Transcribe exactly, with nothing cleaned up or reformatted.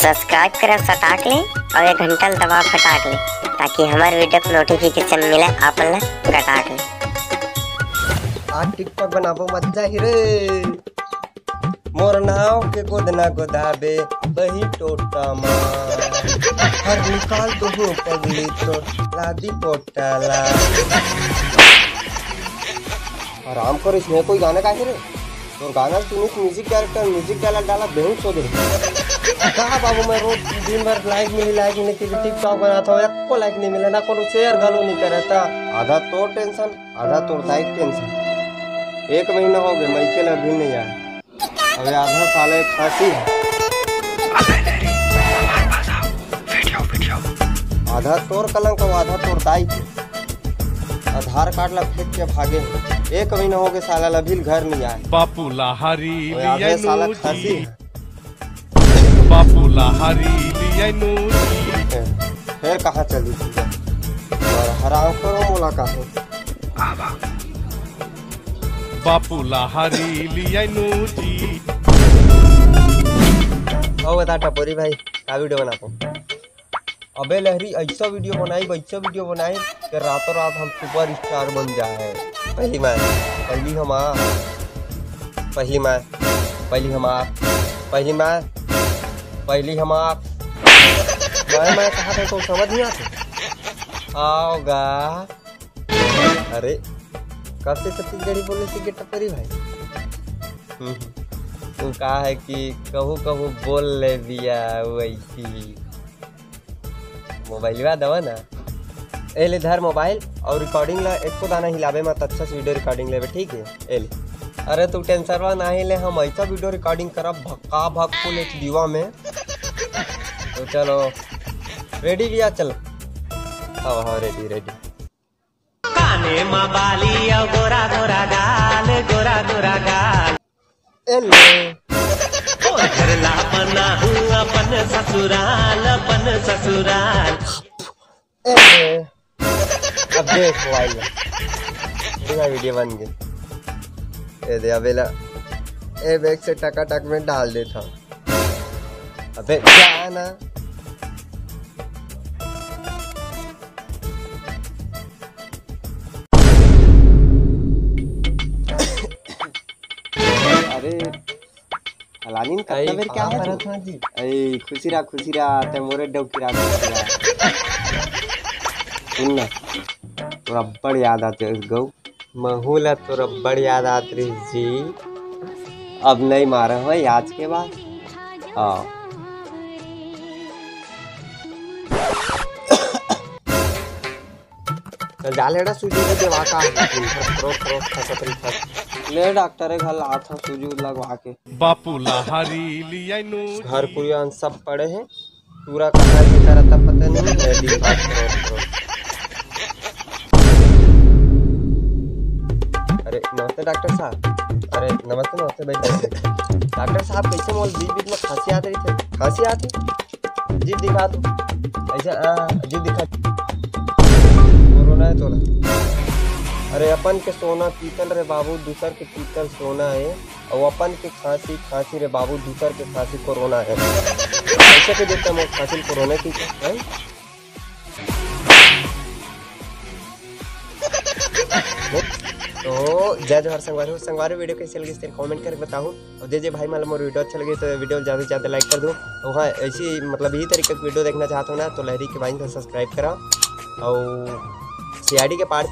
Subscribe करब सटाक ले अउ ये घंटा ल दबाव फटाक ले, ताकि हमर वीडियो के नोटिफिकेशन मिले आप मन ल गटाक ले। आज TikTok बनाबो, मजा ही रे। मोर नाव के गोदना गोदाबे बही टोटा मा, हर निकाल दूहूं पगली तोर लादी पोटा ला। आराम कर, इसमें कोई गाना काहे रे? तोर गाना सुनिस, म्यूजिक डायरेक्टर म्यूजिक डाला डाला बेहोश हो गे। कहा बाबू, मैं रोज दिन भर लाइक मिली, लाइक मिली, टिकटॉक बनाता हूँ, एको लाइक नहीं मिले, ना कोनो शेयर घलो नहीं करे था। आधा तोर टेंशन, आधा तोर दाई के टेंशन। एक महीना हो गए, मइके ला भी नहीं आया। अबे आधा साला एक खांसी है। आधा तोर कलंक अउ आधा तोर दाई के। आधार कार्ड ला फेंक के भागे हे। एक महीना हो गए साला ला भी घर नहीं आए। बापू लाहारी ओए, आधे साला खांसी है। बापू लाहारी लियाई नू जी। फिर कहाँ चली थी? और हराम करो मोला काहे? बापू लाहारी लियाई नू जी। ओ बता टपोरी भाई, का वीडियो बनाबो? अबे लहरी, ऐसा वीडियो बनाई, ऐसा वीडियो बनाई कि रातों रात हम सुपर स्टार बन जाए। पहली मैं, पहली हम आ, पहली मैं, पहली हम आ, पहली मैं, पहली हम आ। मैं, मैं कहा था तो समझ नहीं आते। आओगा। अरे, कब से छत्तीसगढ़ी बोले सीखे टपरी भाई? हम्म, तू का है कि कहू कहू बोल ले बिया वैसी। मोबाइलवा दवा ना। ए ले धर मोबाइल और रिकॉर्डिंग ला एको दाना हिलाबे मत, अच्छा से वीडियो रिकॉर्डिंग लेबे, ठीक है? ए ले। अरे तू टेंशनवा नाही ले, हम ऐसा वीडियो रिकॉर्डिंग करब भक्का भक फुल एचडीवा में। तो चलो रेडी भैया, चल। हाँ हाँ रेडी रेडी। काने मा बाली अउ गोरा गोरा गाल, गोरा गोरा गाल। ए ले। ओ घर ला बनाहूँ अपन ससुराल, अपन ससुराल। ए ले। अब देख मोबाइल में। पूरा वीडियो बन गई। ए दे अबेला। ए बैग से टकाटक में डाल देता हूँ। अबे जा ना। अरे, फलानी ने कतना बेर क्या है तू? अरे, खुशी रहा, खुशी रहा, ते मोरे डौकी रहा, खुशी रहा। सुन ना, तोर अब्बड़ याद आथे गऊ। महू ला तोर अब्बड़ याद आत रहिस जी। अब नहीं मारा हो आज के बाद। हाँ। चल जा लेड़ा सूजी के देवा का। खरोच, खरोच, खसत रही, खस। ले डॉक्टर, एक हल आथा सूजी लगवा के। बापू लाहारी लियाई नू। घर कुरियान सब पड़े हैं। पूरा कहाँ से करा था पता नहीं है, दिन रात करो, करो। अरे नमस्ते डॉक्टर साहब। अरे नमस्ते, नमस्ते, बैठ, बैठ, बैठ। डॉक्टर साहब कैसे मोल बीच बीच में खांसी आत रही थे? खांसी आती? जीभ दिखा तू। ऐसे आ, जीभ दिखा। कोरोना है तोला। अरे अपन के सोना पीतल रे बाबू, दूसर के पीतल सोना है। अउ अपन के खांसी, खांसी रे बाबू, दूसर के खांसी कोरोना है। ऐसे के देख के मोर खांसी कोरोना की है? तो जय जोहार संगवारी हो। संगवारी वीडियो कैसे लगी तेरे कमेंट करके बताओ। और जे जे भाई मन ल मोर वीडियो अच्छा लगे तो वीडियो ला ज्यादा से ज्यादा लाइक कर दो। और हाँ, ऐसी मतलब यही तरीके की वीडियो देखना चाहते हो ना तो लहरी के भाई को सब्सक्राइब करा। और सीआईडी के पार्ट